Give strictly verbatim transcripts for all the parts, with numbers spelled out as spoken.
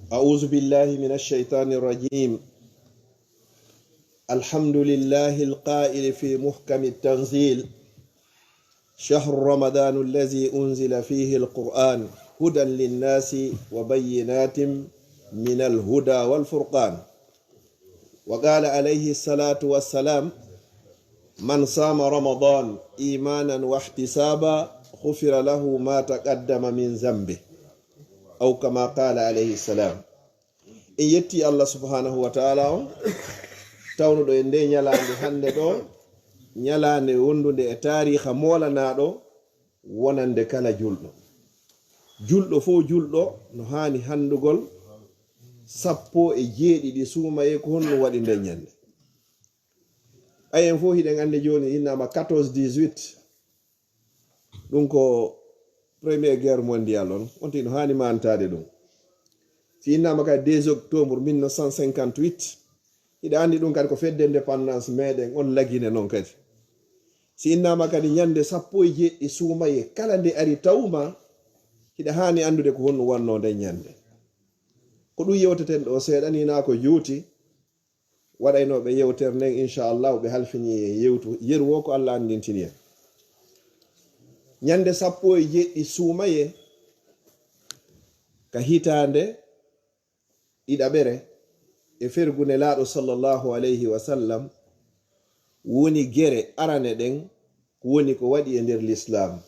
أعوذ بالله من الشيطان الرجيم. الحمد لله القائل في محكم التنزيل: شهر رمضان الذي أنزل فيه القرآن هدى للناس وبينات من الهدى والفرقان. وقال عليه الصلاة والسلام: من صام رمضان إيمانا واحتسابا غفر له ما تقدم من ذنبه. أو كما قال عليه السلام. En yettii Allah subhanahu wa ta'ala on, tawnuɗo en nde ñalaande hannde ɗo, ñalaande wondunde e taariha moolanaaɗo wonande kala julɗo. Julɗo fow julɗo no haani hanndugol sappo e jeeɗiɗi suumayee ko honno waɗi nden ñande. Ɓay en fow hiɗen anndi jooni innaama quatorze dix-huit. Ɗum ko Première Guerre Mondiale on, on tigi no haani maantaade ɗum. Si innaama kadi deux octobre mille neuf cent cinquante-huit, hiɗa anndi ɗum kadi ko fedde indépendance meɗen on lagine non kadi. Si innaama kadi ñande sappo e jeeɗiɗi suumayee kala nde ari tawma, hiɗa haani anndude ko honno wannoo nden ñande. Ko ɗum yewteten ɗo seeɗa nii naa ko juuti, waɗaynooɓe yewtere nden, inchallahu, ɓe halfini e yewtu, yeru wo ko Allah anndintini en. Ñande sappo e jeeɗiɗi suumayee ka hitaande ɗiɗaɓere e fergu Nelaaɗo sallallahu alayhi wa sallam woni gere arane ɗen, ko woni ko waɗi e nder Lislaam.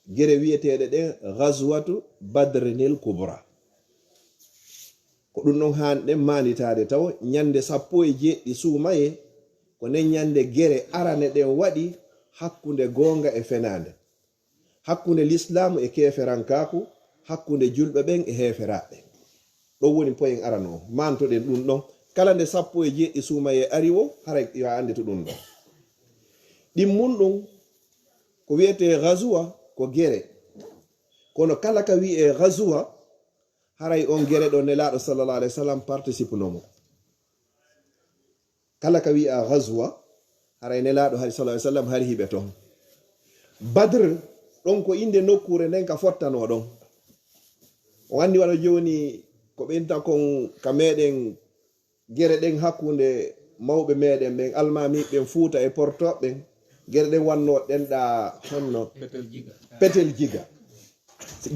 Gere wi'eteeɗe ɗen Ghazwatu Badrinil Kubra. Ko ɗum ɗon haanɗen maanditaade taw, ñande sappo e jeeɗiɗi suumayee, ko nden ñande gere arane ɗen waɗi hakkunde goonga e fenaande, hakkunde Lislaamu e keeferankaaku, hakkunde julɓe ɓen e heeferaaɓe. Ɗon woni poyen arano on. Maantoɗen ɗum ɗon. Kala nde sappo e jeeɗiɗi suumayee ari wo, haray yo a annditu ɗum ɗon. Ɗimmun ɗum, ko wi'etee ghazwa, ko gere. Kono kala ka wi'ee ghazwa, haray on gere ɗon Nelaaɗo sallallahu alayhi wa sallam participe no mo. Kala ka wi'aa ghazwa, haray Nelaaɗo hari sallallahu alayhi wa sallam hari hiɓe ton. Badr, ɗon ko innde nokkuure nden ka fottanoo ɗon. On anndi waɗo jooni ko ɓen tan kon ka meɗen gere ɗen hakkunde mawɓe meɗen ɓen, almaami ɓen Fuuta e Porto ɓen, gere ɗen wannoo ɗen ɗa honno? Petel Jiga. Petel Jiga.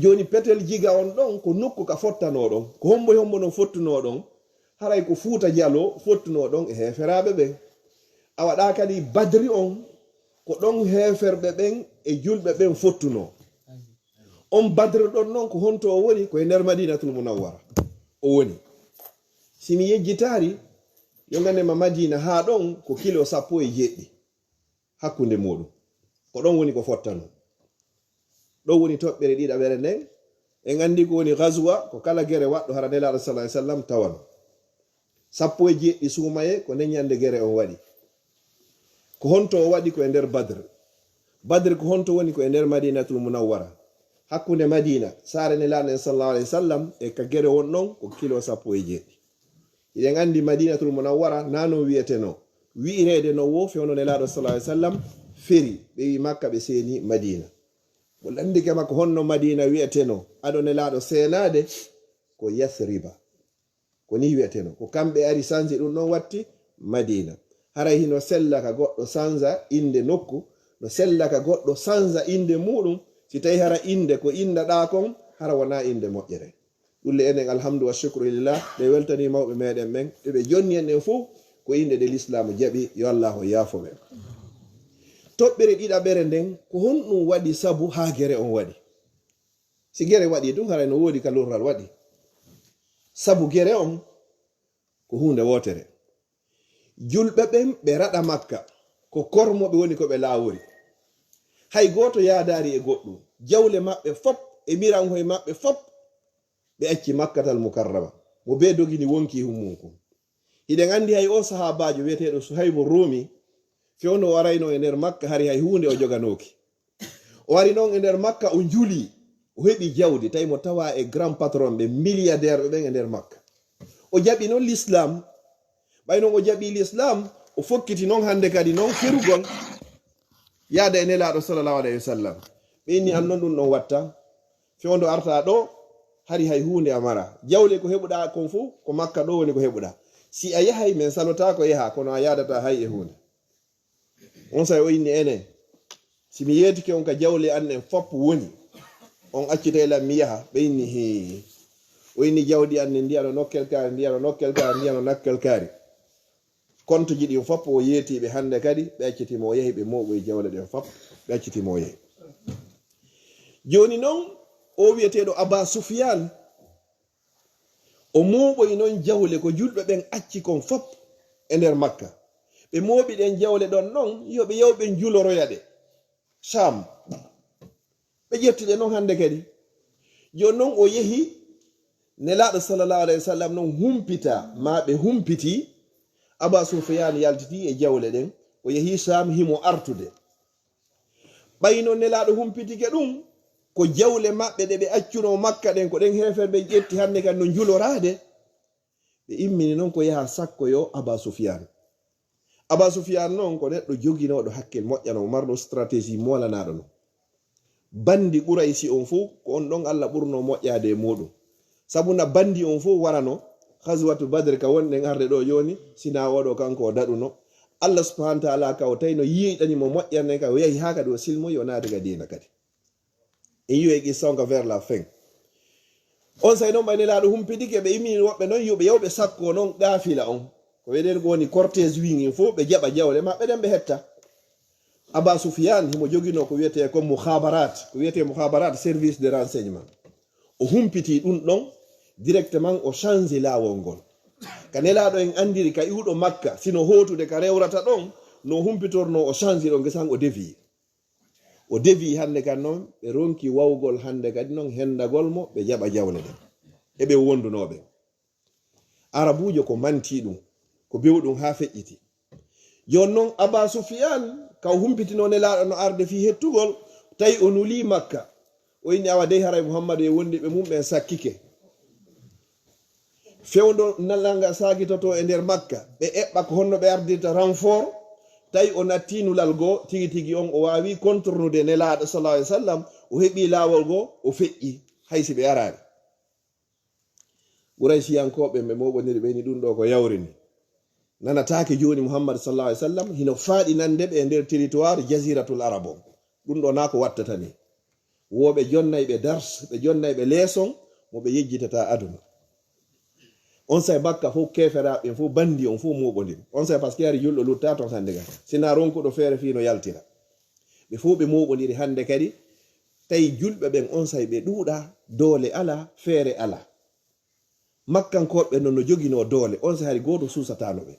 Jooni Petel Jiga on ɗon ko nokku ka fottanoo ɗon. Ko hombo e hombo non fottunoo ɗon? Haray ko Fuuta Jaloo fottunoo ɗon e heeferaaɓe ɓen. Awa ɗa kadi Badri on, ko ɗon heeferɓe ɓen e julɓe ɓen fottunoo. On Badri ɗon non ko honto o woni? Ko e nder Madinatul Munawwara o woni. Si mi yejjitaali, yo ngannde ma Madina haa ɗon ko kilo sappo e jeeɗiɗi hakkunde muuɗum. Ko ɗon woni ko fottanoo. Ɗon woni toɓɓere ɗiɗaɓere nden. En anndi ko woni ghazwa, ko kala gere waɗɗo hara Nelaaɗo sallallahu alaihi wasallam tawano. Sappo e jeeɗiɗi suumayee, ko nden ñande gere on waɗi. Ko honto o waɗi? Ko e nder Badr. Badr ko honto woni? Ko e nder Madinatul Munawwara. Hakkunde Madina, saare Nelaaɗo en sallallahu alaihi wasallam, e ka gere won ɗon ko kilo sappo e jeeɗiɗi. Hiɗen anndi Madinatul Munawwara, naa non wi'etenoo. Wi'ireede non wo fewndo Nelaaɗo sallallahu alaihi wasallam feri, ɓe wi'i Makka ɓe seeni Madina. Mo lanndike ma ko honno Madina wi'etenoo, ado Nelaaɗo seenaade, ko Yasriba. Ko nii wi'etenoo. Ko kamɓe ari sansi ɗum ɗon watti Madina. Haray hino sella ka goɗɗo sansa innde nokku, no sella ka goɗɗo sansa innde muuɗum, si tawi hara innde ko inndaɗaa kon, hara wonaa innde moƴƴere. Ɗulle enen, alhamdu wa shukru lillah, ɓe weltanii mawɓe meɗen ɓen, ɓe ɓe jonni en ɗen fow, ko innde ɗe Lislaamu jaɓi, yo Allaahu yaafo ɓe. Toɓɓere ɗiɗaɓere nden, ko honɗum waɗi sabu haa gere on waɗi? Si gere waɗi tun, haray no woodi ka lorral waɗi. Sabu gere on, ko huunde wootere. Julɓe ɓen ɓe raɗa Makka, ko kormo ɓe woni ko ɓe laawori. Hay gooto yaadaari e goɗɗum. Jawle maɓɓe fop e miranhoy maɓɓe fop, ɓe acci Makkatal Mukarrama. Mo bee dogini wonki hummunkun. Hiɗen anndi hay oo sahaabaajo wi'eteeɗo Suhaybu Ruumi, fewndo o arayno e nder Makka, hari hay huunde o joganooki. O ari non e nder Makka, o njuli, o heɓi jawdi, tawi mo tawa e grand patron ɓe, milliardaire ɓe ɓen e nder Makka. O jaɓi non l'islam, ɓay non o jaɓi l'islam, o fokkiti non hannde kadi non ferugol yaada e Nelaaɗo sallallahu alayhi wa sallam. Ɓe inni an non ɗum ɗon watta, fewndo arta ɗo, hari hay huunde a mara. Jawle ko heɓuɗaa kon fow, ko Makka ɗoo woni ko heɓuɗaa. Si a yahay, men salotaako yahaa, kono a yaadataa hay e huunde. Onsay o inni, "Enen, si mi yeetike on ka jawle an ɗen fop woni, on accitay lan mi yaha?" Ɓe inni, "Hii." O inni, "Jawdi an ndin, ndi a no nokkel kaari, ndi a no nokkel kaari, ndi a no nokkel kaari." Kontoji ɗin fop o yeeti ɓe hande kadi, ɓe acciti mo o yahi, ɓe mooɓoyi jawle ɗen fop, ɓe acciti mo o yahi. Jooni non, o wi'eteeɗo Aba Sufyaan, o mooɓoyi non jawle ko julɓe ɓen acci kon fop e nder Makka. Ɓe mooɓi ɗen jawle ɗon non, yo ɓe yahu ɓe juloroya ɗe Saam. Ɓe ƴetti ɗe non hande kadi. Jooni non o yehi, Nelaaɗo sallallahu alayhi wa sallam non humpita, maa ɓe humpiti, Aba Sufyaan yaltiti e jawle ɗen, o yehi Saam, himo artude. Ɓay no Nelaaɗo humpitike ɗun, ko jawle maɓɓe ɗe ɓe accunoo Makka ɗen, ko ɗen heeferɓe ɓen ƴetti hande kan no njuloraade. Ɓe immini non ko yaha sakkoyoo Aba Sufyaan. Aba Sufyaan non ko neɗɗo joginooɗo hakkil moƴƴano, marɗo stratégie moolanaaɗo non. Bandi Quraysi on fow, ko on ɗon Alla ɓurnoo moƴƴaade e muuɗum. Sabu na bandi on fow warano Ghazwatu Badr ka wonɗen arde ɗoo jooni, si na oo ɗoo kanko o daɗuno. Alla subhanahu wa ta'ala ka o tawi no yiɗani mo moƴƴande ka, o yahi haa kadi o silmoyi, o naati ka diina kadi. En yi'oy qissa on ka vers la fin. Onsay non ɓay Nelaaɗo humpitike, ɓe immini woɓɓe non, yo ɓe yahu ɓe sakkoo non qaafila on. Ko wi'eten ko woni cortège wingin fow, ɓe jaɓa jawle maɓɓe ɗen ɓe hetta. Aba Sufyaan himo joginoo ko wi'etee ko mukhabarat, ko wi'etee mukhabarat, service de renseignement. O humpitii ɗun ɗon, directement o change laawol ngol. Ka Nelaaɗo en andiri ka iwɗo Makka, si no hootude ka rewrata ɗon, no o humpitornoo o change ɗon, gesan o dévié. O dévié hande kan non, ɓe ronki wawgol hande kadi non hendagol mo, ɓe jaɓa jawle ɗen. E ɓe wondunoo ɓen. Arabuujo ko mantii ɗun, ko bewɗun haa feƴƴiti. Jooni non Aba Sufyaan, ka o humpitinoo Nelaaɗo no arde fii hettugol, tawi o nulii Makka. O inni, "Awa dey haray Muhammadu e wondiɓɓe mum ɓen sakkike." Fewndo nalanga saakitotoo e nder Makka, ɓe eɓɓa ko honno ɓe ardirta renfort, tawi o nattii nulal goo, tigi tigi on o waawi contournude Nelaaɗo sallallahu alaihi wasallam, o heɓii laawol goo, o feƴƴi, hay si ɓe araali. Quraysiyankooɓe ɓe mooɓondiri ɓe ni ɗun ɗoo ko yawrini. Nanataake jooni Muhammad sallallahu alaihi wasallam hino faaɗi nande ɓe e nder territoire Jaziratul Arab on. Ɗun ɗoo naa ko wattata ni. Wo ɓe jonnay ɓe dars, ɓe jonnay ɓe leeson mo ɓe yejjitata aduna. Onsay Makka fow keeferaaɓe ɓen fow bandi on fow mooɓondiri. Onsay parce que hari julɗo lutta ton hande ga. Sina ronkuɗo feere fii no yaltira. Ɓe fow ɓe mooɓondiri hande kadi. Tawi julɓe ɓen onsay ɓe ɗuuɗa, doole alaa, feere alaa. Makkankooɓe non no joginoo doole, onsay hari gooto suusataano ɓe.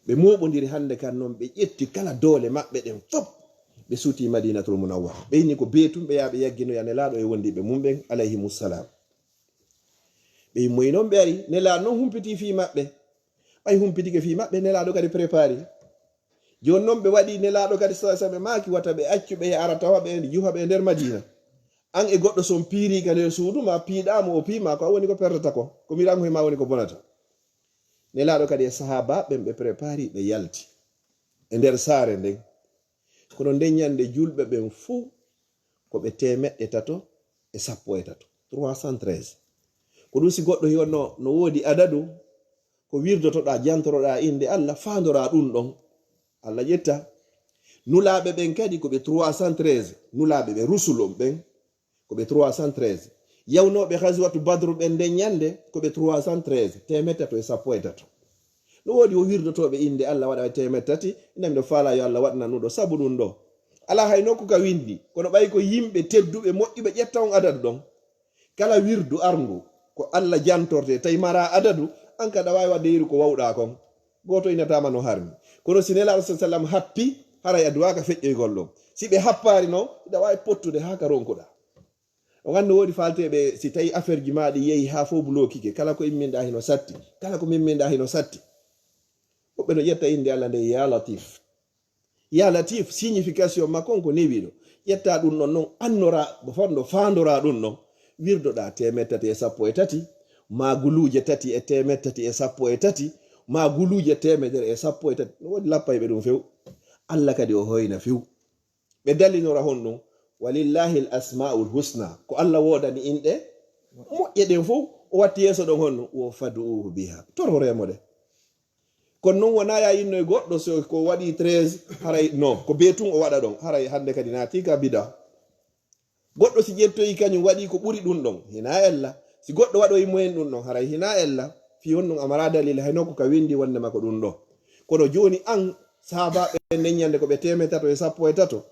Ɓe mooɓondiri hande kan non, ɓe ƴetti kala doole maɓɓe ɗen fop, ɓe suuti Madinatul Munawwara. Ɓe inni ko bee tun ɓe yaha ɓe yagginoya Nelaaɗo e wondiɓɓe mum ɓen, alayhimus salam. Ɓe immoyi non ɓe ari, Nelaaɗo non humpitii fii maɓɓe. Ɓay humpitike fii maɓɓe, Nelaaɗo kadi prépari. Jooni non ɓe waɗi Nelaaɗo kadi sallallahu alaihi wasallam, ɓe maaki wata ɓe accu ɓe ara tawa ɓe, juha ɓe e nder Madina. An e goɗɗo si on piirii ka nder suudu maa, piiɗaa mo, o pii maa, ko an woni ko perdata kon, ko mi rangu e maa woni ko bonata. Nelaaɗo kadi e sahaabaaɓe ɓen ɓe prépari, ɓe yalti e nder saare nden. Kono nden ɲande julɓe ɓen fuu ko ɓe teemeɗɗe tato e sappo e tato, trois cent treize. Ko ɗun si goɗɗo hiwonno no woodi adadu, ko wirdotoɗaa, jantoroɗaa innde Alla, faandoraa ɗun ɗon. Alla ƴetta. Nulaaɓe ɓen kadi ko ɓe trois cent treize, nulaaɓe ɓe rusul on ɓen, ko ɓe trois cent treize. Yawnooɓe Ghazwatu Badru ɓen nden ɲande, ko ɓe trois cent treize, teemeɗɗe tato e sappo e tato. No woodi wo wirdotooɓe innde Alla waɗa e teemeɗɗe tati, ina miɗo faalaa yo Alla waɗ nannuɗo sabu ɗun ɗoo. Alaa hay nokku ka windi, kono ɓay ko yimɓe tedduɓe moƴƴuɓe ƴetta on adadu ɗon. Kala wirdu arngu ko Alla jantorte, tawi maraa adadu, an kadi a waawi waɗde yeru ko wawɗaa kon. Gooto inataama no harmi. Kono si Nelaaɗo sallallahu alaihi wasallam happi, haray a duwaaka feƴƴoygol ɗon. Si ɓe happaari non, hiɗa waawi pottude haa ka ronkuɗaa. On anndi woodi faalteeɓe, si tawi affaire ji maa ɗi yehi haa fow bloquike, kala ko imminɗaa hino satti, kala ko mimminɗaa hino satti. Woɓɓe no ƴetta innde Alla nde, Ya Latif. Ya Latif, signification makko on ko newiiɗo. Ƴetta ɗun ɗon non, annora, fondo faandora ɗun ɗon. Wirdoɗaa teemeɗɗe tati e sappo e tati, maa guluuje tati e teemeɗɗe tati e sappo e tati, maa guluuje teemedere e sappo e tati. No woodi lappayɓe ɗun few. Alla kadi o hoyna few. Ɓe dallinora honɗun? Walillahi al asmaul husna. Ko Alla woodani inɗe Moƴƴe ɗen fow, o watti yeeso ɗon honno? Wo fad'uuhu biha. Tororee mo ɗe. Kono non wonaa ya inno e goɗɗo, so ko waɗi treize, haray non, ko bee tun o waɗa ɗon. Haray hannde kadi naatii ka bida. Goɗɗo si ƴettoyi kañum waɗi ko ɓuri ɗun ɗon, hinaa ella. Si goɗɗo waɗoyi moyen ɗun ɗon, haray hinaa ella. Fii honɗun a maraa dalil, hay non ko ka windi wonndema ko ɗun ɗon. Kono jooni an, sahaabaaɓe ɓen nden ñande ko ɓe teemeɗɗe tato e sappo e tato,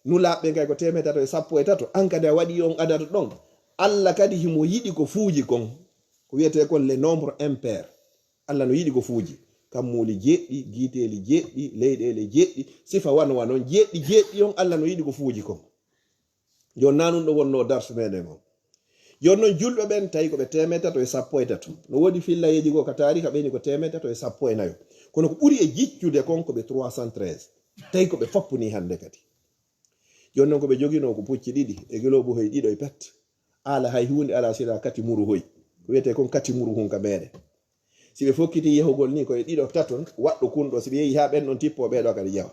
nulaaɓe ɓen kay ko teemeɗɗe tato e sappo e tato, an kadi a waɗi on adadu ɗon. Alla kadi himo yiɗi ko fuuji kon, ko wi'etee kon le nombre impair. Alla no yiɗi ko fuuji. Kammuuli jeɗɗi, giiteeli jeɗɗi, leyɗeele jeɗɗi, sifa wano wa non jeɗɗi, jeɗɗi on, Alla no yiɗi ko fuuji kon. Jooni naa ɗun ɗon wonnoo darsu meɗen on. Jooni non julɓe ɓen tawi ko ɓe teemeɗɗe tato e sappo e tato. No woodi fillayeeji goo ka taariika ɓe ni ko teemeɗɗe tato e sappo e nayo. Kono ko ɓuri e jiccude kon ko ɓe trois cent treize. Tawi ko ɓe foppu nii hannde kadi. Jooni non ko ɓe joginoo ko pucci ɗiɗi e gelooɓuhoy ɗiɗo e pet. Haala hay huunde alaa sila kati muruhoy. Ko wi'etee kon kati muruhun ka meɗen. Si ɓe fokkiti yahugol nii, ko e ɗiɗo, tato, waɗɗo kun ɗoo. Si ɓe yehi haa ɓen ɗon tippoo, ɓee ɗoo kadi ƴewa.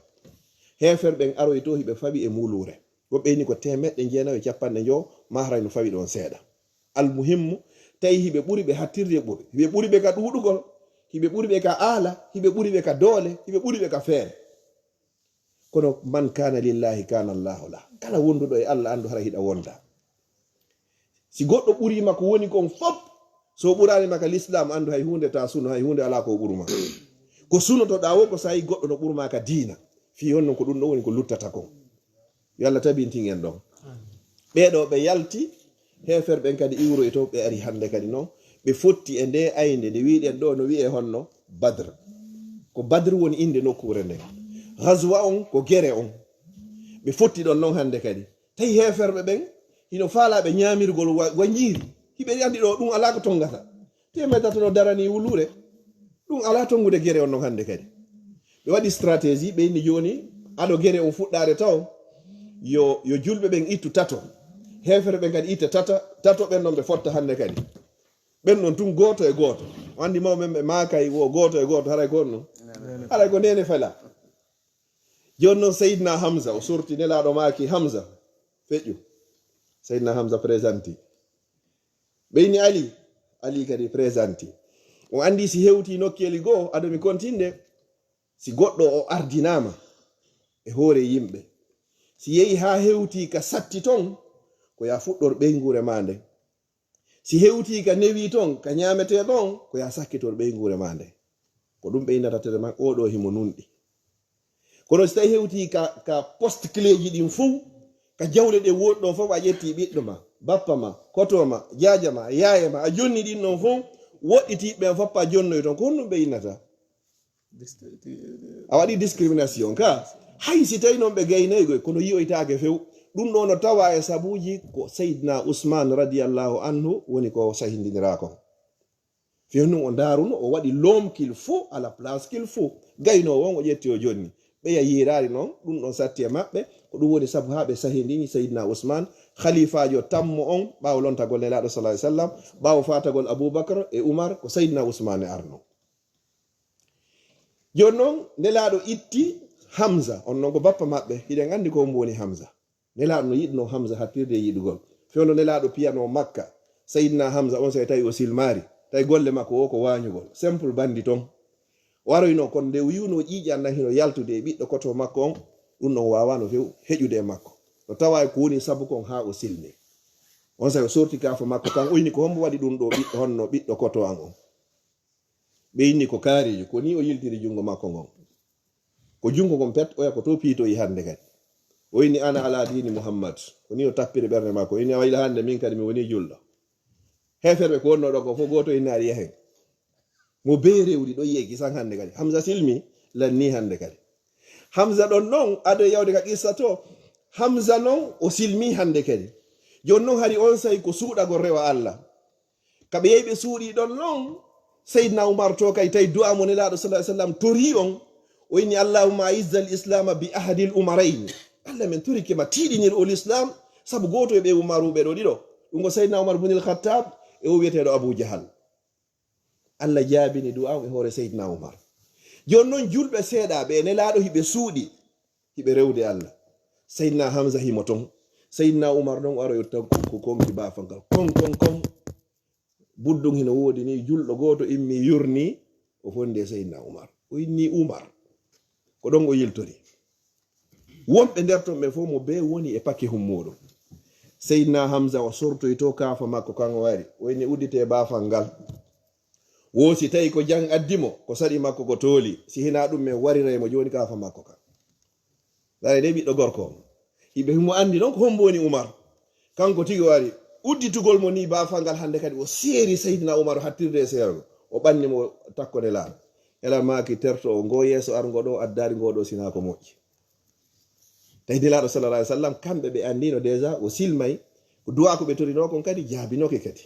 Heeferɓe ɓen aroytoo, hiɓe fawi e muuluure. Woɓɓe inni ko teemeɗɗe jeenayo e cappanɗe njowo, maa haray no fawi ɗon seeɗa. Almuhimmu, tawi hiɓe ɓuri ɓe hattirde ɓuri. Hiɓe ɓuri ɓe ka ɗuuɗugol, hiɓe ɓuri ɓe ka aala, hiɓe ɓuri ɓe ka doole, hiɓe ɓuri ɓe ka feere. Kono man kaana lillaahi kaana Allaahu lah. Kala wonduɗo e Alla, anndu hara hiɗa wonda. Si goɗɗo ɓurii ma ko woni kon fof, so o ɓuraani ma ka lislaam, anndu hay huunde ta suno, hay huunde alaa ko o ɓuru ma. Ko sunotoɗaa woo ko saa'i goɗɗo no ɓuru ma ka diina. Fii honno ko ɗun ɗoo woni ko luttata kon. Yo Alla tabintin en ɗon. Ɓee ɗoo ɓe yalti, heeferɓe ɓen kadi iwroyto, ɓe ari hannde kadi non. Ɓe fotti e ndee aynde, nde wi'ɗen ɗoo no wi'ee honno Badr. Ko Badr woni innde nokkuure nden. Ghazwa on ko gere on. Ɓe fotti ɗon non hannde kadi. Tawi heeferɓe ɓen hino faalaa ɓe ñaamirgol wa, wa njiiri. Hiɓe anndi ɗoo ɗun alaa ko tongata. Teemeɗɗe tato no daranii wuluure. Ɗun alaa tongude gere on non hannde kadi. Ɓe waɗi stratégie, ɓe inni jooni, ado gere on fuɗɗaade taw, yo, yo julɓe ɓen ittu tato. Heeferɓe ɓen kadi itta tata, tato ɓen non ɓe fotta hannde kadi. Ɓen non tun gooto e gooto. O anndi mawɓe ɓen ɓe maakay wo gooto e gooto, haray ko honno? Haray ko neene fela. Jooni non Seydina Hamza, o sorti Nelaaɗo maaki, "Hamza, feƴƴu." Seydina Hamza présenté. Ɓe inni Ali, Ali kadi présenté. O anndi si hewtii nokkeeli goo, ado mi kontinde, si goɗɗo o ardinaama e hoore yimɓe, si yehi haa hewtii ka satti ton, ko yaa fuɗɗor ɓeynguure maa nden. Si hewtii ka newii ton, ka ñaametee ɗon, ko yaa sakkitor ɓeynguure maa nden. Ko ɗun ɓe innata tere man, "Oo ɗoo himo nunɗi." Kono si tawi hewtii ka, ka poste cléji ɗin fow, ka jawle ɗen wooɗi ɗon fow, a ƴettii ɓiɗɗo ma, bappa ma, koto ma, jaaja ma, yaaye ma, a jonni ɗin ɗon fow, woɗɗitiiɓe ɓen fow a jonnoyi ton, ko honɗun ɓe innata? A waɗi discrimination ka. Hay si tawi non ɓe gaynaygoy, kono yi'oytaake few. Ɗun ɗoo no tawaa e sabuuji ko Seydina Usman radiyallahu anhu woni ko sahindiniraa kon. Fii honɗun o ndaaruno, o waɗi l'homme qu'il faut à la place qu'il faut. Gaynoowo on o ƴetti o jonni. Ɓeya yiiraali non, ɗun ɗon satti e maɓɓe. Ko ɗun woni sabu haa ɓe sahindini Seydina Usman, khalifaajo tammo on, ɓaawo lontagol Nelaaɗo sallallahu alaihi wasallam, ɓaawo faatagol Abubakar e Umar, ko Seydina Usman e arno. Jooni non, Nelaaɗo itti Hamza, on non ko bappa maɓɓe, hiɗen anndi ko hombo woni Hamza. Nelaaɗo no yiɗno Hamza hattirde e yiɗugol. Fewndo Nelaaɗo piyanoo Makka, Seydina Hamza on saa'i tawi o silmaari, tawi golle makko o ko waañugol. Simple bandit on. O aroyno kon nde o yi'unoo ƴiiƴan ɗan hino yaltude e ɓiɗɗo koto makko on, ɗun ɗon waawaano few heƴude e makko. No tawaa e ko woni sabu kon haa o silmi. On saa'i o sorti kaafo makko kan, o inni, "Ko hombo waɗi ɗun ɗoo ɓiɗɗo, honno ɓiɗɗo koto an on?" Ɓe inni ko kaariijo, ko nii o yiltiri junngo makko ngon. Ko junngo ngon pet, oya ko to piitoyi hannde kadi. O inni, "Ana ala diini Muhammad." Ko nii o tappiri ɓernde makko. O inni, "A wayla hannde min kadi mi wonii julɗo." Heeferɓe ko wonnoo ɗon kon fow gooto inni, "Ari yahen." Mo bee rewri ɗo yi'ee kisan hannde kadi. Hamza silmi lannii hannde kadi. Hamza ɗon non, ado yawde ka qissa to, Hamza non o silmi hannde kadi. Jooni non hari on saa'i ko suuɗagol rewa Alla. Ka ɓe yehi ɓe suuɗii ɗon non, Seydina Umar to kay tawi du'a mo Nelaaɗo sallallahu alaihi wasallam torii on, o inni, "Allahumma a'izza al-islama bi ahadil umarayni." Alla, men torike ma tiiɗinir o Lislaam sabu gooto e ɓee Umaruuɓe ɗoo ɗiɗo. Ɗun ko Seydina Umar bun al-Khattab e o wi'eteeɗo Abu Jahal. Alla jaabini du'a on e hoore Seydina Umar. Jooni non julɓe seeɗaaɓe e Nelaaɗo hiɓe suuɗii. Hiɓe rewde Alla. Seydina Hamza himo ton. Seydina Umar non aroyo tan ko, ko konki baafal ngal. Kon, kon, kon. Buddun hino woodi ni, julɗo gooto immii yurnii, o fondi e Seydina Umar. O inni Umar. Ko ɗon o yiltori. Wonɓe nder ton ɓe fow mo bee woni e pakihun muuɗum. Seydina Hamza o sortoytoo kaafa makko kan o ari. O inni udditee baafal ngal. Wo si tawi ko jam addi mo, ko saɗi makko ko tooli. Si hinaa ɗum men wariray mo jooni kaafa makko kan. Ndaaree de ɓiɗɗo gorko on. Hiɓe himo anndi non ko hombo woni Umar. Kanko tigi o ari. Udditugol mo ni baafal ngal hannde kadi o seeri Seydina Umar hattirde e seergo. O ɓanni mo takko Nelaaɗo. Nelaaɗo maaki terto o ngo yeeso arngo ɗo addaari ngo ɗo sinaa ko moƴƴi. Tawi Nelaaɗo sallallahu alaihi wasallam kamɓe ɓe anndino déjà o silmay. Ko du'a ko ɓe torinoo kon kadi jaabinoke kadi.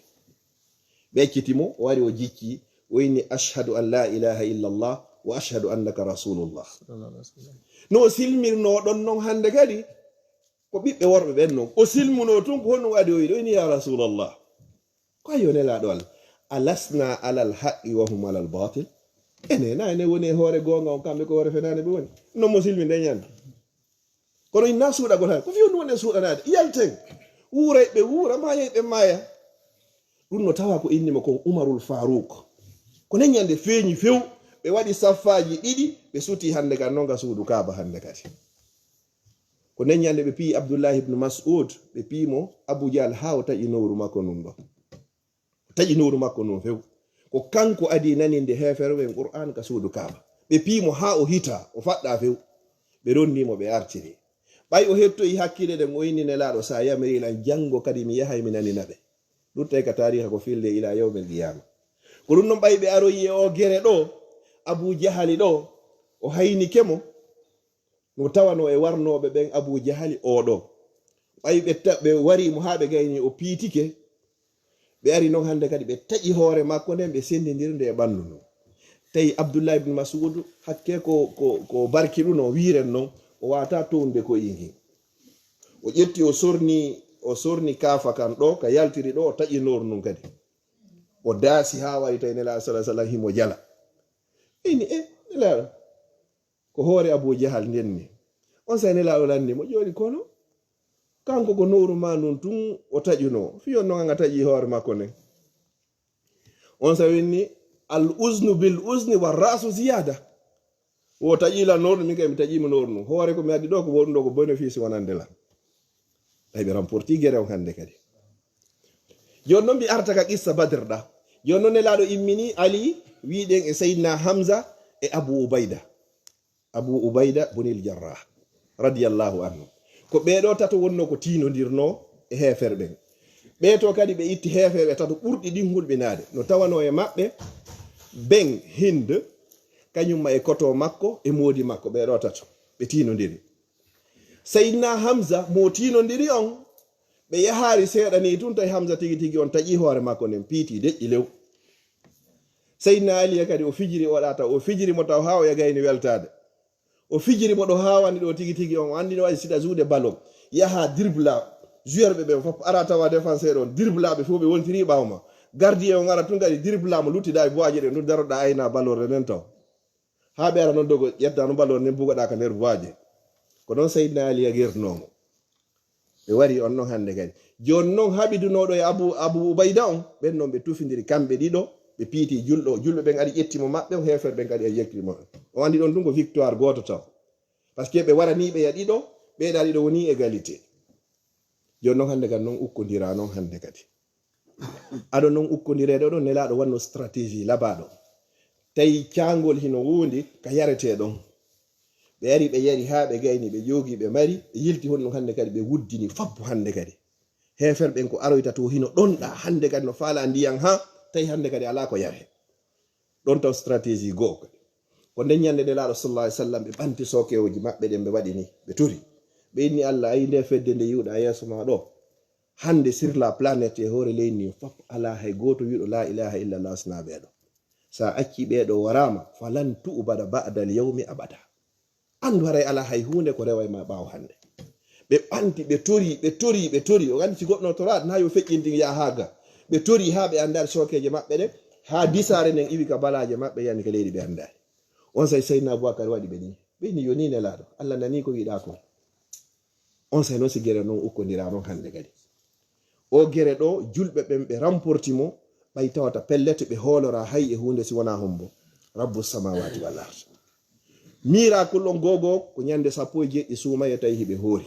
Ɓe acciti mo, o wari o jicci, o inni, "Ashhadu an la ilaha illallah wa ashhadu annaka rasulullah." Sallallahu alaihi wasallam. No o silmirnoo ɗon non hannde kadi, ko ɓiɓɓe worɓe ɓen non. O silmunoo tun ko honno waɗi o yiɗi, o inni, "Ya Rasulallah." Ko ayo Nelaaɗo Allah. "Alasna alal haqqi wa hum alal batil." Enen, na enen woni e hoore goonga on, kamɓe ko hoore fenaande ɓe woni. Non mo silmi nde ñande. Kono inna suuɗagol hay. Ko fewndo woni e suuɗanaade. Yalten. Wuuray ɓe wuura, maayay ɓe maaya. Ɗum no tawa ko inni mo kon Umarul Faruq. Ko nen ñande feeñi few, ɓe waɗi saffaaji ɗiɗi, ɓe suti hannde kan non ka suudu Kaaba hannde kadi. Ko nen ñande ɓe piyi Abdullahi ibn Mas'ud, ɓe piyi mo Abu Jahal haa o taƴi nowru makko ndun ɗon. O taƴi nowru makko ndun few. Ko kanko adii naninde heeferɓe ɓen Qur'aan ka suudu Kaaba. Ɓe piyi mo haa o hitaa, o faɗɗaa few. Ɓe ronndii mo, ɓe artiri. Ɓay o hettoyi hakkiile ɗen, o inni Nelaaɗo, "Si a yamiri lan, janngo kadi mi yahay mi nanina ɓe." Ɗum tawi ka taariika ko filde ilaa yawmil qiyaama. Ko ɗum non ɓay ɓe aroyi e oo gere ɗoo, Abu Jahali ɗoo, o haynike mo, no tawanoo e warnooɓe ɓen Abu Jahali oo ɗoo. Ɓay ɓe ta-, ɓe warii mo haa ɓe gayni o piitike, ɓe ari non hannde kadi ɓe taƴi hoore makko nden, ɓe senndindiri nde e ɓanndu ndun. Tawi Abdullah ibn Mas'ud hakke ko, ko, ko barki ɗun o wiiren non, o waawataa townde ko ingi. O ƴetti, o sorni, o sorni kaafa kan ɗoo, ka yaltiri ɗoo, o taƴi nowru ndun kadi. O daasi haa wari tawi Nelaaɗo sallallahu alaihi wasallam himo jala. Inni, "E, Nelaaɗo, ko hoore Abu Jahal nden ni." Onsay Nelaaɗo lanni mo, "Jooni kono, kanko ko nowru maa ndun tun o taƴunoo. Fii on non an a taƴi hoore makko nden." Onsay o inni, "Al uznu bil uzni wa ra'su ziyada." Wo taƴi lan nowru, min kay mi taƴi mo nowru ndun. Hoore ko mi addi ɗoo ko wo ɗum ɗoo ko bénéfice wonande lan. Ay ɓe remporti gere on hannde kadi. Jooni non mi arta ka qissa Badr ɗa. Jooni non Nelaaɗo immini Ali, wiɗen e Seydina Hamza e Abu Ubayda. Abu Ubayda bunil Jarrah, radiyallahu anhu. Ko ɓee ɗoo tato wonnoo ko tiinondirnoo e heeferɓe ɓen. Ɓee to kadi ɓe itti heeferɓe tato ɓurɗi ɗin hulɓinaade. No tawanoo e maɓɓe Ben Hind, kañum ma e koto makko e moodi makko, ɓee ɗoo tato ɓe tiinondiri. Seydina Hamza mo tiinondiri on, ɓe yahaali seeɗa nii tun tawi Hamza tigi tigi on taƴi hoore makko nden, piiti deƴƴi lew. Seydina Aliya kadi o fijiri o ɗa taw, o fijiri mo taw haa o yagayni weltaade. O fijiri mo ɗo haawani ɗo tigi tigi on, o anndi no waɗi sita juuɗe ballon. Yaha dribla, joueur ɓe ɓen fof ara tawa défenseur on, dribla ɓe fof ɓe wontiri ɓaawo ma. Gardien on ara tun kadi dribla mo luttida e boaje ɗen, ɗum daroɗa ayna ballon nden taw. Haa ɓe ara non dogo, ƴetta no ballon nden bugoɗa ka nder boaje. Ko non Seydina Aliya gernoo mo. Ɓe wari on non hannde kadi. Jooni non haɓidunooɗo e Abu, Abu Ubayda on, ɓen non ɓe tufindiri kamɓe ɗiɗo, ɓe piiti julɗo, julɓe ɓen ari ƴetti mo maɓɓe on, heeferɓe ɓen kadi ari ƴetti mo. O anndi ɗon tun ko victoire gooto taw. Parce que ɓe waranii ɓe ya ɗiɗo, ɓe ɗa ɗiɗo woni égalité. Jooni non hannde kadi non ukkondiraa non hannde kadi. Ado non ukkondireede ɗon, Nelaaɗo wanno stratégie labaaɗo. Tawi caangol hino wondi ka yaretee ɗon. Ɓe ari, ɓe yari haa ɓe gayni, ɓe joogi, ɓe mari, ɓe yilti honno hannde kadi ɓe wuddini fabbu hannde kadi. Heeferɓe ɓen ko aroyta to hino ɗonɗa hannde kadi no faala ndiyan haa, tawi hannde kadi alaa ko yaree. Ɗon taw stratégie goo kadi. Ko nden ñande Nelaaɗo sallallahu alaihi wasallam ɓe ɓanti sookeewooji maɓɓe ɗen ɓe waɗi ni, ɓe tori. Ɓe inni Allah, ayi nde fedde nde yi'uɗa yeeso ma ɗo. Hannde sur la planète e hoore leydi ndi fof alaa hay gooto wi'uɗo laa ilaaha illallah sina ɓee ɗo. Sa acci ɓee ɗo waraama, falan tu'bada ba'dal yawmi abada. Anndu haray alaa hay huunde ko reway ma ɓaawo hannde. Ɓe ɓanti, ɓe tori, ɓe tori, ɓe tori. O anndi si goɗɗo no toraade, na yo feƴƴintin yaha haa ga. Ɓe tori haa ɓe anndaari sookeeje maɓɓe ɗen, haa disaare nden iwi ka balaaje maɓɓe, yani ka leydi ɓe anndaari. Onsay Seydina Abubakar waɗi ɓe ni. Ɓe ni yo ni Nelaaɗo, Allah nanii ko wiɗaa kon. Onsay non si gere non ukkondiraa non hannde kadi. O gere ɗo, julɓe ɓen ɓe ramporti mo, Ɓay tawata pellet ɓe hooloraa hay e huunde si wonaa hombo, Rabbu samawati wal ard. Miirakul on googoo ko ñande sappo e jeeɗiɗi suumayee tawi hiɓe hoori.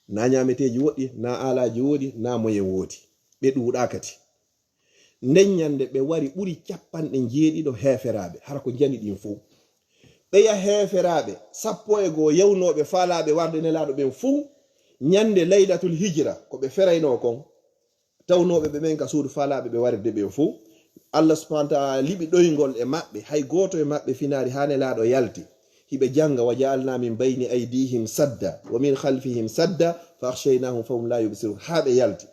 Na ñaameteeji woɗɗi, na aalaaji woodi, na moyen woodi. Ɓe ɗuuɗaa kadi. Nden ñande ɓe wari ɓuri capanɗe jeeɗiɗo heeferaaɓe, hara ko njani ɗin fow. Ɓeya heeferaaɓe sappo e goo yawnooɓe faalaaɓe warde Nelaaɗo ɓen fow, ñande Laylatul Hijra, ko ɓe feraynoo kon, tawnooɓe ɓe ɓen ka suudu faalaaɓe ɓe warde ɓen fow, Allah subhanahu wa ta'ala liɓi ɗoyngol e maɓɓe, hay gooto e maɓɓe finaali haa Nelaaɗo yalti. Hiɓe janga, "Wa ja'alna min bayni aydihim sadda, wa min khalfihim sadda, fa akhshaynahum fa hum la yubsirun." Haa ɓe yalti.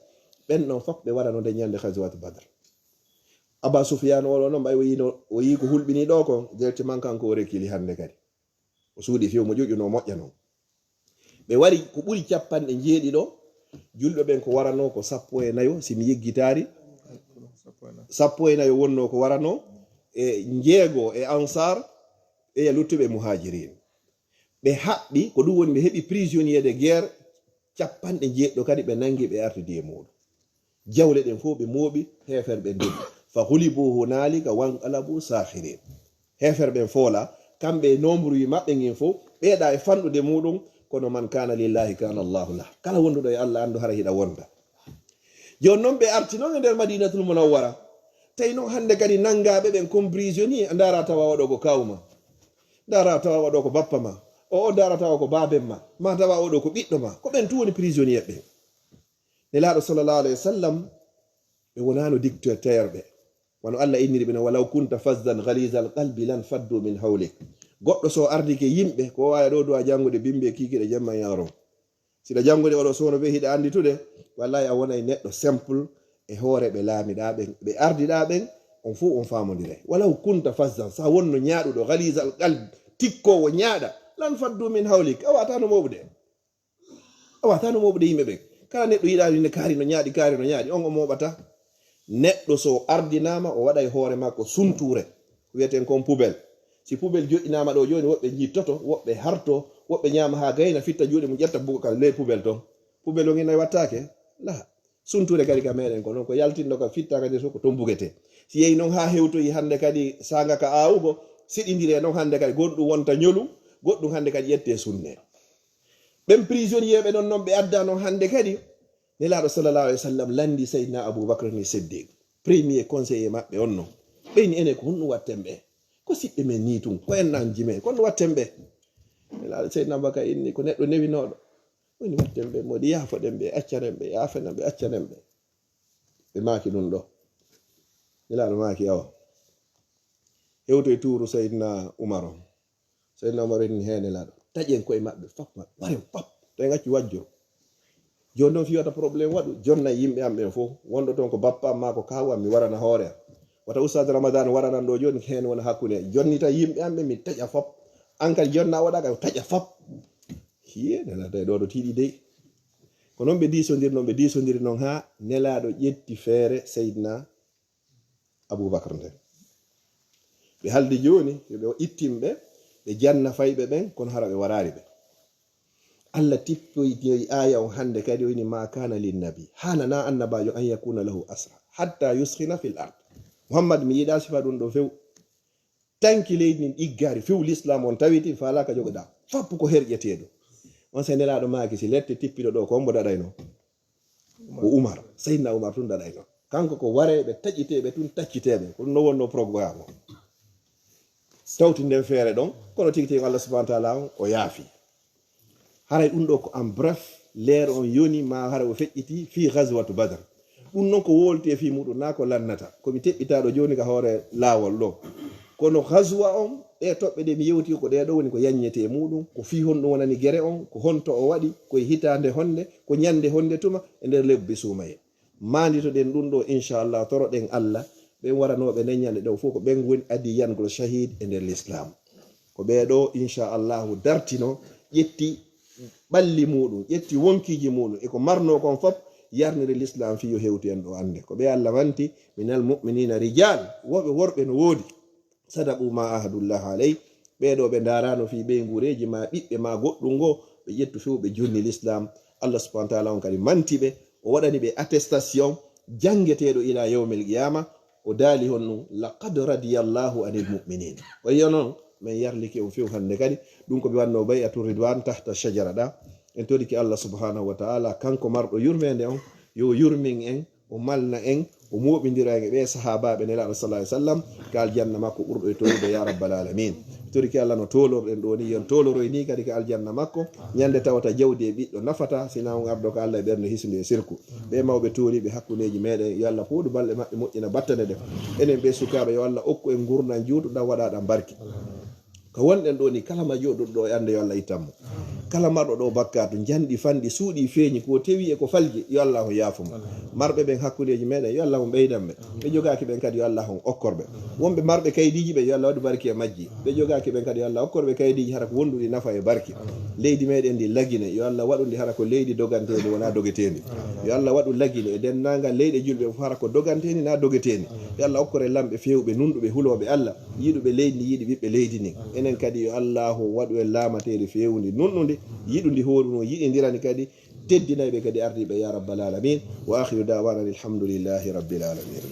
Ɓen ɗon fof ɓe warano nde ñande Ghazwat Badr. Aba Sufyan oɗo non ɓay o yino, o yii ko hulɓini ɗo kon, directement kanko o rekili hannde kadi. O suuɗi few mo ƴuƴuno moƴƴa non. Ɓe wari ko ɓuri capanɗe jeeɗiɗo, julɓe ɓen ko warano ko sappo e nayo, si mi yeggitaari, sappo e nayo wonno ko warano, e njeego e Ansar, e luttuɓe Muhajirin. Ɓe haɓɓi, ko ɗum woni ɓe heɓi prisonnier de guerre capanɗe jeeɗiɗo kadi ɓe nangi ɓe artidi e muuɗum. Jawle ɗen fof ɓe mooɓi, heeferɓe ndemi. Fa ghulibu hunalika wanqalabu sakhirin. Heeferɓe ɓen foola, kamɓe e nombre yi maɓɓe ngin fof, ɓeeɗa e fanɗude muuɗum, kono man kana lillahi kana Allahu lah. Kala wonduɗo e Allah anndu hara hiɗa wonda. Jooni non ɓe arti non e nder Madinatul Munawwara. Tawi non hannde kadi nanngaaɓe ɓen comme prisonnier, a ndaara tawa oɗo ko kaaw ma. Ndaara tawa oɗo ko bappa ma. O, o ndaara tawa ko baaben ma. Ma tawa oɗo ko ɓiɗɗo ma. Ko ɓen tun woni prisonnier ɓen. Nelaaɗo sallallahu alayhi wa sallam, ɓe wonaano dictateur ɓe. Wano Allah inniri ɓe no, "Walaw kunta fazzan ghalizal qalbi lan faddu min hawlik." Goɗɗo so ardike yimɓe, ko waawi ɗo du'a janngude bimbi e kiikiiɗe jemma e ñaaro. Siɗa janngude oɗo soono ɓe hiɗa annditude, wallahi a wonay neɗɗo simple e hoore ɓe laamiɗaa ɓen, ɓe ardiɗaa ɓen, on fof on faamondiray. Walaw kunta fazzan, sa wonno ñaaɗuɗo, ghalizal qalbi, tikkoowo ñaaɗa, lan faddu min hawlik, a waataano mooɓude. A waataano mooɓude yimɓe ɓen. Kala neɗɗo yiɗaa winde kaari no ñaaɗi, kaari no ñaaɗi, on o mooɓata. Neɗɗo so ardinaama, o waɗay hoore makko suntuure, ko wi'eten kon poubelle. Si poubelle joɗɗinaama ɗo jooni, woɓɓe njittoto, woɓɓe harto, woɓɓe ñaama haa gayna, fitta juuɗe mum, ƴetta buga ka ley poubelle ton. Poubelle on inna wattaake? Laa. Suntuure kadi ka meɗen ko non, ko yaltinɗo ka fitta kadi so ko ton bugetee. Si yehi non haa hewtoyi hannde kadi saanga ka aawugo, siɗindire non hannde kadi, gonɗum wonta ñolu, goɗɗum hannde kadi ƴettee sunnee. Ɓen prisonnier ɓe non, non ɓe adda non hannde kadi, Nelaaɗo sallallahu alayhi wa sallam lanndi Seydina Abu Bakr ni Siddiq, premier conseiller maɓɓe on non. Ɓeyni enen ko honɗum watten ɓe? Ko siɓɓe men nii tun, ko en nanji men, ko honɗum watten ɓe? Nelaaɗo Seydina Abu Bakr inni ko neɗɗo newinooɗo. Woni watten ɓe, moɗi yaafoɗen ɓe, accaren ɓe, yaafenen ɓe, accaren ɓe. Ɓe maaki ɗum ɗo. Nelaaɗo maaki, awa. Hewto e tuuru Seydina Umar on. Seydina Umar inni heen Nelaaɗo. Taƴen koye maɓɓe, fop maɓɓe. Waren fop. To en accu wajjo. Jooni noon fii wata problème waɗu. Jonna yimɓe am ɓen fof. Wonɗo toon ko bappa am maa ko kaawu am, mi warana hoore am. Wata Ustaz Ramadan waranan ɗo jooni heen wona hakkunde. Jonnita yimɓe am ɓen, mi taƴa fop. An kadi jonna waɗa ka, taƴa fop. Hiye, Nelaaɗo tawi ɗo ɗo tiiɗi dey. Ko noon ɓe diisondiri noon, ɓe diisondiri noon haa Nelaaɗo ƴetti feere Seydina Abubakar nden. Ɓe haldi jooni, yo ɓe ittin ɓe, ɓe janna fayɓe ɓen, kono hara ɓe waraali ɓe. Allah tippoytinoyi aaya on hannde kadi, o inni, "Ma kana lin nabi." Haananaa annabaajo an yakuna lahu asra, hatta yuskhina fil ard. Muhammad, mi yiɗaa sifa ɗum ɗo few. Tanki leydi ndin ɗiggaari few, lislaam on tawiti, faalaaka jogoɗaa. Fop ko herƴeteeɗo. On se Nelaaɗo maaki, si lette tippiɗo ɗo, ko hombo daɗayno? Ko Umar. Seydina Umar tun daɗayno. Kanko ko wareeɓe, taƴiteeɓe tun, tacciteeɓe. Ko ɗum no wonno programme o. Tawti nden feere ɗon, kono tigi tigi Allah subhanahu wa ta'ala on, o yaafi. Haray ɗum ɗo ko en bref, leer on yoni ma hara o feƴƴiti fii Ghazwatu Badr. Ɗum non ko wowlete fii muɗum, naa ko lannata. Ko mi teɓɓitaaɗo jooni ka hoore laawol ɗo. Kono Ghazwa on, ɗee toɓɓe ɗe mi yewti ko ɗee ɗo woni ko yaññete e muɗum, ko fii honɗum wonani gere on, ko honto o waɗi, ko e hitaande honde, ko ñande honde tuma e nder lebbi suumayee. Maanditoɗen ɗum ɗo, inchallah, toroɗen Allah, ɓen waranooɓe nden ñande ɗo fof ko ɓen woni adii yangol shahid e nder l'islam. Ko ɓee ɗo, inchallahu, dartino, ƴetti ɓalli muɗum, ƴetti wonkiiji muɗum, e ko marnoo kon fof, yarniri l'islam fii yo hewtu en ɗo annde. Ko ɓe Allah manti, "Minal mu'minina rijal", woɓɓe worɓe no woodi. "Sadaqu ma ahadullah alay", ɓee ɗo ɓe ndaaraano fii ɓeynguureeji ma ɓiɓɓe ma goɗɗum ngo, ɓe ƴettu few ɓe jonni l'islam. Allah subhanahu wa ta'ala on kadi manti ɓe, o waɗani ɓe attestation, janngeteeɗo ila yawmil qiyama. O daali honno, "Laqad radiyallahu anil mu'minin." O yiya non, men yarlike on few hannde kadi. Ɗum ko ɓe wanno bay'atu ridwan tahta shajara ɗa. En torike Allah subhanahu wa ta'ala, kanko marɗo yurmeende on, yo yurmin en, o malna en, o mooɓindira en e ɓe sahaabaaɓe Nelaaɗo sallallahu alaihi wasallam, ka aljanna makko ɓurɗo e towude, ya rabbal alamin. Torike Allah no tolorɗen ɗo ni, yon toloroy ni kadi ka aljanna makko, ñande tawata jawdi e ɓiɗɗo nafata, sina on ardo ka Allah e ɓernde hisunde e sirku. Ɓe mawɓe tooriiɓe hakkundeeji meɗen, yo Allah fooɗu balɗe maɓɓe, moƴƴina battane ɗen. Enen ɓe sukaaɓe, yo Allah okku en ngurndan juutuɗan, waɗaɗan barki. Ko wonɗen ɗo ni, kala ma jooɗuɗo ɗo e annde, yo Allah ittan mo. Kala marɗo ɗo bakkaatu, njanɗi, fanɗi, suuɗi, feeñi, ko tewi e ko falji, yo Allah on yaafo mo. Marɓe ɓen hakkundeeji meɗen, yo Allah on ɓeydan ɓe. Ɓe jogaaki ɓen kadi, yo Allah on okkor ɓe. Wonɓe marɓe kaydiiji ɓe, yo Allah waɗu barki e majji. Ɓe jogaaki ɓen kadi, yo Allah okkor ɓe kaydiiji hara ko wonduɗi nafa e barki. Leydi meɗen ndi Lagine, yo Allah waɗu ndi hara ko leydi doganteendi, wona dogeteendi. Yo Allah waɗu Lagine e denndaangal leyɗe julɓe fof hara ko doganteendi, na dogeteendi. Yo Allah okkor en lamɓe feewɓe, nunɗuɓe, hulooɓe Allah, yiɗuɓe leydi ndi, yiɗi ɓiɓɓe leydi ndin. Enen kadi, yo Allahu waɗu en laamateeri feewundi, nunɗundi, yiɗundi, hooruno, yiɗindirani kadi, teddinayɓe kadi ardiiɓe, ya rabbal alamin. Wa akhiru da'wana alhamdulillahi rabbil alamin.